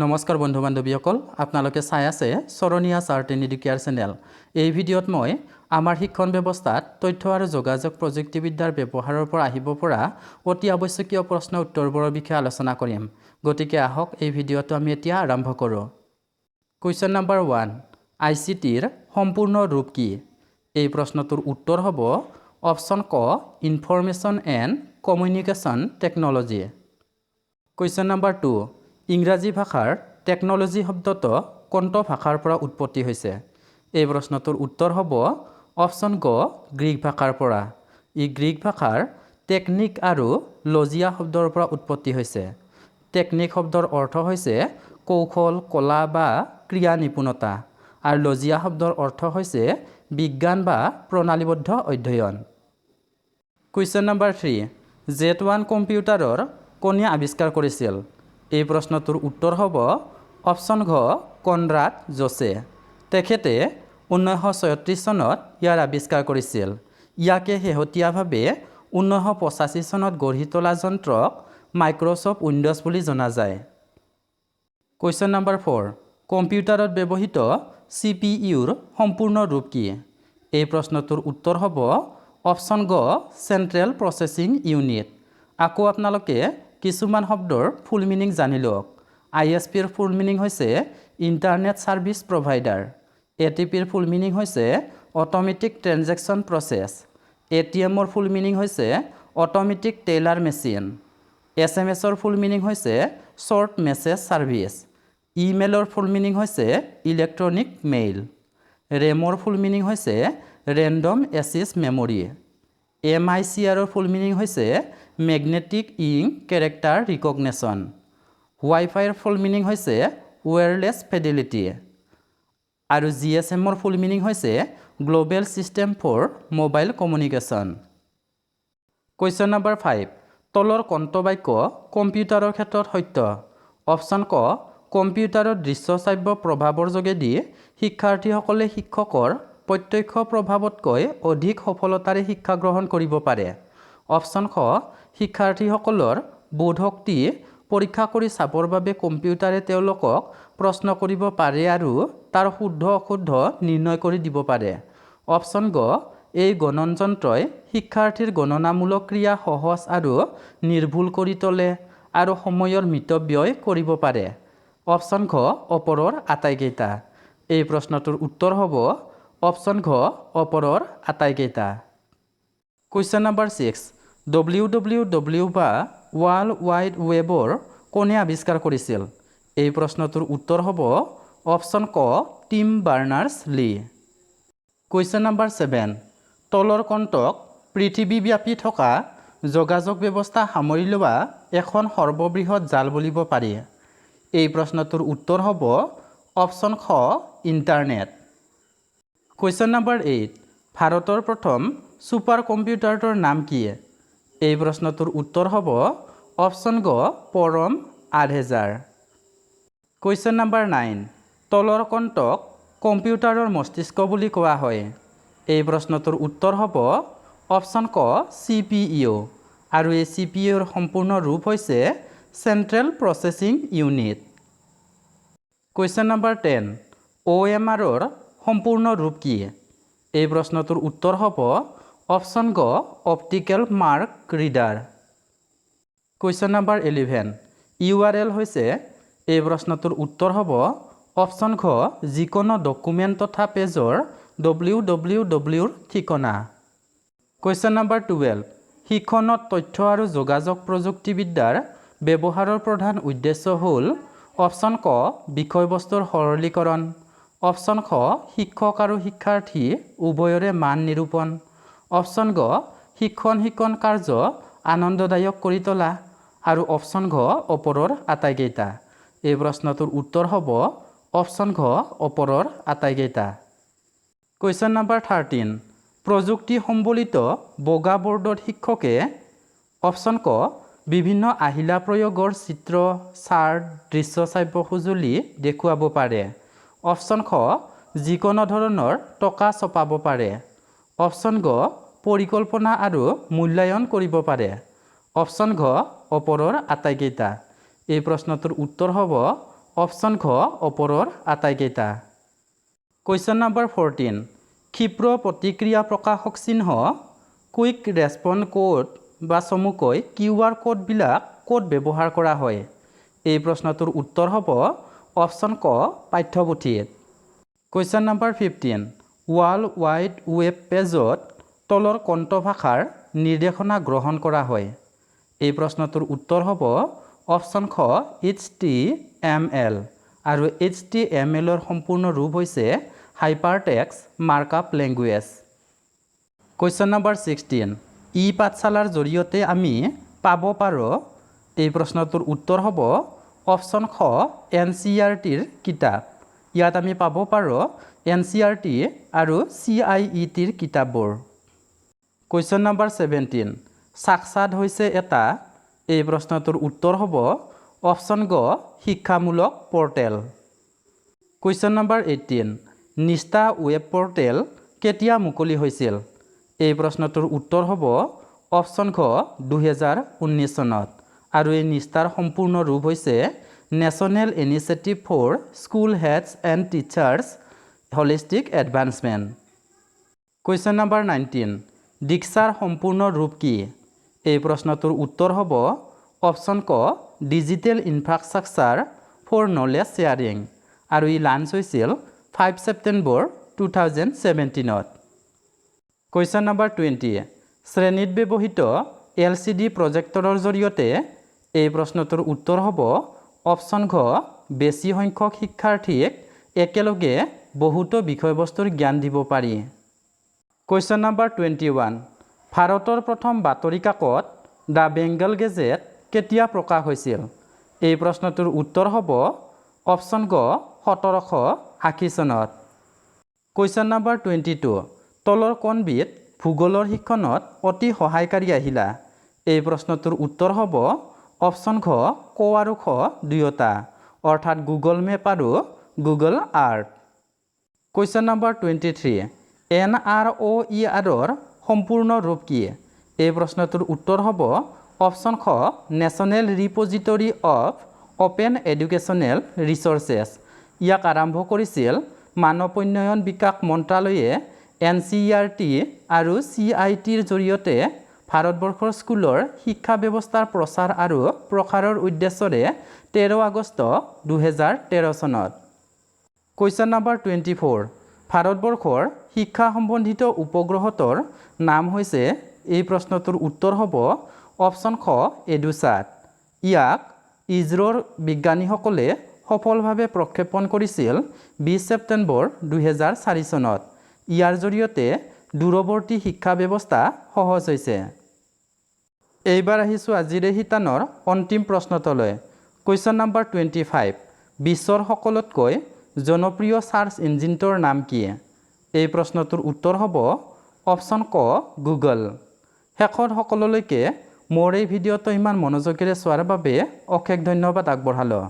নমস্কাৰ বন্ধু বান্ধৱীসকল, আপোনালোকে চাই আছে চৰণীয়া চাৰ্ট এণ্ড এডুকেয়াৰ চেনেল। এই ভিডিঅ'ত মই আমাৰ শিক্ষণ ব্যৱস্থাত তথ্য আৰু যোগাযোগ প্ৰযুক্তিবিদ্যাৰ ব্যৱহাৰৰ পৰা আহিব পৰা অতি আৱশ্যকীয় প্ৰশ্ন উত্তৰবোৰৰ বিষয়ে আলোচনা কৰিম। গতিকে আহক, এই ভিডিঅ'টো আমি এতিয়া আৰম্ভ কৰোঁ। কুৱেশ্যন নাম্বাৰ 1, আইচিটিৰ সম্পূৰ্ণ ৰূপ কি? এই প্ৰশ্নটোৰ উত্তৰ হ'ব অপশ্যন ক, Information and Communication Technology। Question number 2, ইংৰাজী ভাষাৰ টেকন'লজি শব্দটো কোনটো ভাষাৰ পৰা উৎপত্তি হৈছে? এই প্ৰশ্নটোৰ উত্তৰ হ'ব অপশ্যন গ, গ্ৰীক ভাষাৰ পৰা। ই গ্ৰীক ভাষাৰ টেকনিক আৰু লজিয়া শব্দৰ পৰা উৎপত্তি হৈছে। টেকনিক শব্দৰ অৰ্থ হৈছে কৌশল, কলা বা ক্ৰিয়া নিপুণতা আৰু লজিয়া শব্দৰ অৰ্থ হৈছে বিজ্ঞান বা প্ৰণালীবদ্ধ অধ্যয়ন। কুৱেশ্যন নাম্বাৰ 3, জেড 1 কম্পিউটাৰৰ কোনে আৱিষ্কাৰ কৰিছিল? এই প্ৰশ্নটোৰ উত্তৰ হ'ব অপশ্যন ঘ, কনৰাড জছে। তেখেতে 1936 চনত ইয়াৰ আৱিষ্কাৰ কৰিছিল। ইয়াকে শেহতীয়াভাৱে 1985 চনত গঢ়ি তোলা যন্ত্ৰক মাইক্ৰ'ছফ্ট উইণ্ড'জ বুলি জনা যায়। কুৱেশ্যন নাম্বাৰ 4, কম্পিউটাৰত ব্যৱহৃত চিপিইউৰ সম্পূৰ্ণ ৰূপ কি? এই প্ৰশ্নটোৰ উত্তৰ হ'ব অপশ্যন গ, চেণ্ট্ৰেল প্ৰচেছিং ইউনিট। আকৌ আপোনালোকে কিছুমান শব্দৰ ফুল মিনিং জানি লওক। আইএছপিৰ ফুল মিনিং হৈছে ইণ্টাৰনেট ছাৰ্ভিচ প্ৰভাইডাৰ। এটিপিৰ ফুল মিনিং হৈছে অট'মেটিক ট্ৰেনজেকশ্যন প্ৰচেছ। এটিএমৰ ফুল মিনিং হৈছে অট'মেটিক টেইলাৰ মেচিন। এছএমএছৰ ফুল মিনিং হৈছে শ্বৰ্ট মেছেজ ছাৰ্ভিচ। ইমেইলৰ ফুল মিনিং হৈছে ইলেক্ট্ৰনিক মেইল। ৰেমৰ ফুল মিনিং হৈছে ৰেণ্ডম এক্সেছ মেমৰি। এমআইচিআৰৰ ফুল মিনিং হৈছে মেগনেটিক ইংক কেৰেক্টাৰ ৰিকগনেশ্যন। ৱাইফাইৰ ফুল মিনিং হৈছে ৱেৰলেছ ফিডেলিটি আৰু জিএছএমৰ ফুল মিনিং হৈছে Global System for Mobile Communication। Question number 5, তলৰ কোনটো বাক্য কম্পিউটাৰৰ ক্ষেত্ৰত সত্য? অপশ্যন ক, কম্পিউটাৰৰ দৃশ্য শ্ৰাব্য প্ৰভাৱৰ যোগেদি শিক্ষাৰ্থীসকলে শিক্ষকৰ প্ৰত্যক্ষ প্ৰভাৱতকৈ অধিক সফলতাৰে শিক্ষা গ্ৰহণ কৰিব পাৰে। অপশ্যন খ, শিক্ষাৰ্থীসকলৰ বোধশক্তি পৰীক্ষা কৰি চাবৰ বাবে কম্পিউটাৰে তেওঁলোকক প্ৰশ্ন কৰিব পাৰে আৰু তাৰ শুদ্ধ অশুদ্ধ নিৰ্ণয় কৰি দিব পাৰে। অপশ্যন গ, এই গণন যন্ত্ৰই শিক্ষাৰ্থীৰ গণনামূলক ক্ৰিয়া সহজ আৰু নিৰ্ভুল কৰি তোলে আৰু সময়ৰ মিতব্যয় কৰিব পাৰে। অপশ্যন ঘ, ওপৰৰ আটাইকেইটা। এই প্ৰশ্নটোৰ উত্তৰ হ'ব অপশ্যন ঘ, ওপৰৰ আটাইকেইটা। Question number 6, W W W বা ৱৰ্ল্ড ৱাইড ৱেবৰ কোনে আৱিষ্কাৰ কৰিছিল? এই প্ৰশ্নটোৰ উত্তৰ হ'ব অপশ্যন ক, team Berners Lee. Question number 7, তলৰ কোনটোক পৃথিৱীব্যাপী থকা যোগাযোগ ব্যৱস্থা সামৰি লোৱা এখন সৰ্ববৃহৎ জাল বুলিব পাৰি? এই প্ৰশ্নটোৰ উত্তৰ হ'ব অপশ্যন খ, ইণ্টাৰনেট। কুৱেশ্যন নাম্বাৰ 8, ভাৰতৰ প্ৰথম ছুপাৰ কম্পিউটাৰটোৰ নাম কি? এই প্ৰশ্নটোৰ উত্তৰ হ'ব অপশ্যন গ, পৰম 8000। কুৱেশ্যন নাম্বাৰ 9, তলৰ কোনটোক কম্পিউটাৰৰ মস্তিষ্ক বুলি কোৱা হয়? এই প্ৰশ্নটোৰ উত্তৰ হ'ব অপশ্যন ক, চিপিইউ আৰু এই চিপিইউৰ সম্পূৰ্ণ ৰূপ হৈছে Central Processing Unit। Question number 10, অ'এমআৰৰ সম্পূৰ্ণ ৰূপ কি? এই প্ৰশ্নটোৰ উত্তৰ হ'ব অপশ্যন গ, Optical Mark Reader। Question number 11, URL হৈছে? এই প্ৰশ্নটোৰ উত্তৰ হ'ব অপশ্যন ঘ, যিকোনো ডকুমেণ্ট তথা পেজৰ ডব্লিউ ডব্লিউ ডব্লিউৰ ঠিকনা। কুৱেশ্যন নাম্বাৰ 12, শিক্ষণত তথ্য আৰু যোগাযোগ প্ৰযুক্তিবিদ্যাৰ ব্যৱহাৰৰ প্ৰধান উদ্দেশ্য হ'ল? অপশ্যন ক, বিষয়বস্তুৰ সৰলীকৰণ। অপশ্যন খ, শিক্ষক আৰু শিক্ষাৰ্থী উভয়ৰে মান নিৰূপণ। অপশ্যন গ, শিক্ষণ শিকন কাৰ্য আনন্দদায়ক কৰি তোলা আৰু অপশ্যন ঘ, ওপৰৰ আটাইকেইটা। এই প্ৰশ্নটোৰ উত্তৰ হ'ব অপশ্যন ঘ, ওপৰৰ আটাইকেইটা। কুৱেশ্যন নাম্বাৰ 13, প্ৰযুক্তি সম্বলিত বগা বৰ্ডত শিক্ষকে অপশ্যন ক, বিভিন্ন আহিলা প্ৰয়োগৰ চিত্ৰ, চাৰ্ট, দৃশ্য শ্ৰাব্য সঁজুলি দেখুৱাব পাৰে। অপশ্যন খ, যিকোনো ধৰণৰ টকা ছপাব পাৰে। অপশ্যন গ, পৰিকল্পনা আৰু মূল্যায়ন কৰিব পাৰে। অপশ্যন ঘ, ওপৰৰ আটাইকেইটা। এই প্ৰশ্নটোৰ উত্তৰ হ'ব অপশ্যন ঘ, ওপৰৰ আটাইকেইটা। কুৱেশ্যন নম্বৰ 14, ক্ষীপ্ৰ প্ৰতিক্ৰিয়া প্ৰকাশক চিহ্ন, কুইক ৰেছপন্স কোড বা চমুকৈ কিউ আৰ কোডবিলাক ক'ত ব্যৱহাৰ কৰা হয়? এই প্ৰশ্নটোৰ উত্তৰ হ'ব অপশ্যন ক, পাঠ্যপুথিত। Question number 15, world wide web পেজত তলৰ কোনটো ভাষাৰ নিৰ্দেশনা গ্ৰহণ কৰা হয়? এই প্ৰশ্নটোৰ উত্তৰ হ'ব অপশ্যন খ, এইচ টি এম এল। আৰু এইচ টি এম এলৰ সম্পূৰ্ণ ৰূপ হৈছে hyper text markup language. Question number 16, ই পাঠশালাৰ জৰিয়তে আমি পাব পাৰোঁ? এই প্ৰশ্নটোৰ উত্তৰ হ'ব অপশ্যন খ, এন চি আৰ টিৰ কিতাপ। ইয়াত আমি পাব পাৰোঁ এন চি আৰ টি আৰু চি I E টিৰ কিতাপবোৰ। কুৱেশ্যন নম্বৰ 17, সাক্ষাৎ হৈছে এটা? এই প্ৰশ্নটোৰ উত্তৰ হ'ব অপশ্যন গ, শিক্ষামূলক পৰ্টেল। কুৱেশ্যন নম্বৰ 18, নিষ্ঠা ৱেব পৰ্টেল কেতিয়া মুকলি হৈছিল? এই প্ৰশ্নটোৰ উত্তৰ হ'ব অপশ্যন ঘ, 2019 চনত। আৰু এই নিষ্ঠাৰ সম্পূৰ্ণ ৰূপ হৈছে National Initiative for School Heads and Teachers Holistic Advancement। Question number 19, দীক্ষাৰ সম্পূৰ্ণ ৰূপ কি? এই প্ৰশ্নটোৰ উত্তৰ হ'ব অপশ্যন ক, Digital Infrastructure for Knowledge Sharing। আৰু ই লাঞ্চ হৈছিল 5 ছেপ্টেম্বৰ 2017ত। কুৱেশ্যন নম্বৰ 20, শ্ৰেণীত ব্যৱহৃত এল চি ডি প্ৰজেক্টৰৰ জৰিয়তে? এই প্ৰশ্নটোৰ উত্তৰ হ'ব অপশ্যন ঘ, বেছি সংখ্যক শিক্ষাৰ্থীক একেলগে বহুতো বিষয়বস্তুৰ জ্ঞান দিব পাৰি। কুৱেশ্যন নম্বৰ 21, ভাৰতৰ প্ৰথম বাতৰি কাকত the Bengal gazette কেতিয়া প্ৰকাশ হৈছিল? এই প্ৰশ্নটোৰ উত্তৰ হ'ব অপশ্যন গ, 1780 চনত। কুৱেশ্যন নম্বৰ 22, তলৰ কোনবিধ ভূগোলৰ শিক্ষণত অতি সহায়কাৰী আহিলা? এই প্ৰশ্নটোৰ উত্তৰ হ'ব অপশ্যন ঘ, ক আৰু খ দুয়োটা, অৰ্থাৎ গুগল মেপ আৰু Google Earth. Question number 23, N R অ' ই আৰৰ সম্পূৰ্ণ ৰূপ কি? এই প্ৰশ্নটোৰ উত্তৰ হ'ব অপশ্যন খ, National Repository of Open Educational Resources। ইয়াক আৰম্ভ কৰিছিল মানৱ উন্নয়ন বিকাশ মন্ত্ৰালয়ে এন চি ই আৰ টি আৰু চি I টিৰ জৰিয়তে ভাৰতবৰ্ষৰ স্কুলৰ শিক্ষা ব্যৱস্থাৰ প্ৰচাৰ আৰু প্ৰসাৰৰ উদ্দেশ্যৰে 13 আগষ্ট 2013 চনত। কুৱেশ্যন নম্বৰ 24, ভাৰতবৰ্ষৰ শিক্ষা সম্বন্ধিত উপগ্ৰহটোৰ নাম হৈছে? এই প্ৰশ্নটোৰ উত্তৰ হ'ব অপশ্যন খ, এডুচাট। ইয়াক ইছৰোৰ বিজ্ঞানীসকলে সফলভাৱে প্ৰক্ষেপণ কৰিছিল 20 ছেপ্টেম্বৰ 2004 চনত। ইয়াৰ জৰিয়তে দূৰৱৰ্তী শিক্ষা ব্যৱস্থা সহজ হৈছে। এইবাৰ আহিছোঁ আজিৰ এই শিতানৰ অন্তিম প্ৰশ্নটোলৈ। কুৱেশ্যন নম্বৰ 25, বিশ্বৰ সকলোতকৈ জনপ্ৰিয় চাৰ্চ ইঞ্জিনটোৰ নাম কি? এই প্ৰশ্নটোৰ উত্তৰ হ'ব অপশ্যন ক, গুগল। শেষত সকলোলৈকে মোৰ এই ভিডিঅ'টো ইমান মনোযোগেৰে চোৱাৰ বাবে অশেষ ধন্যবাদ আগবঢ়ালোঁ।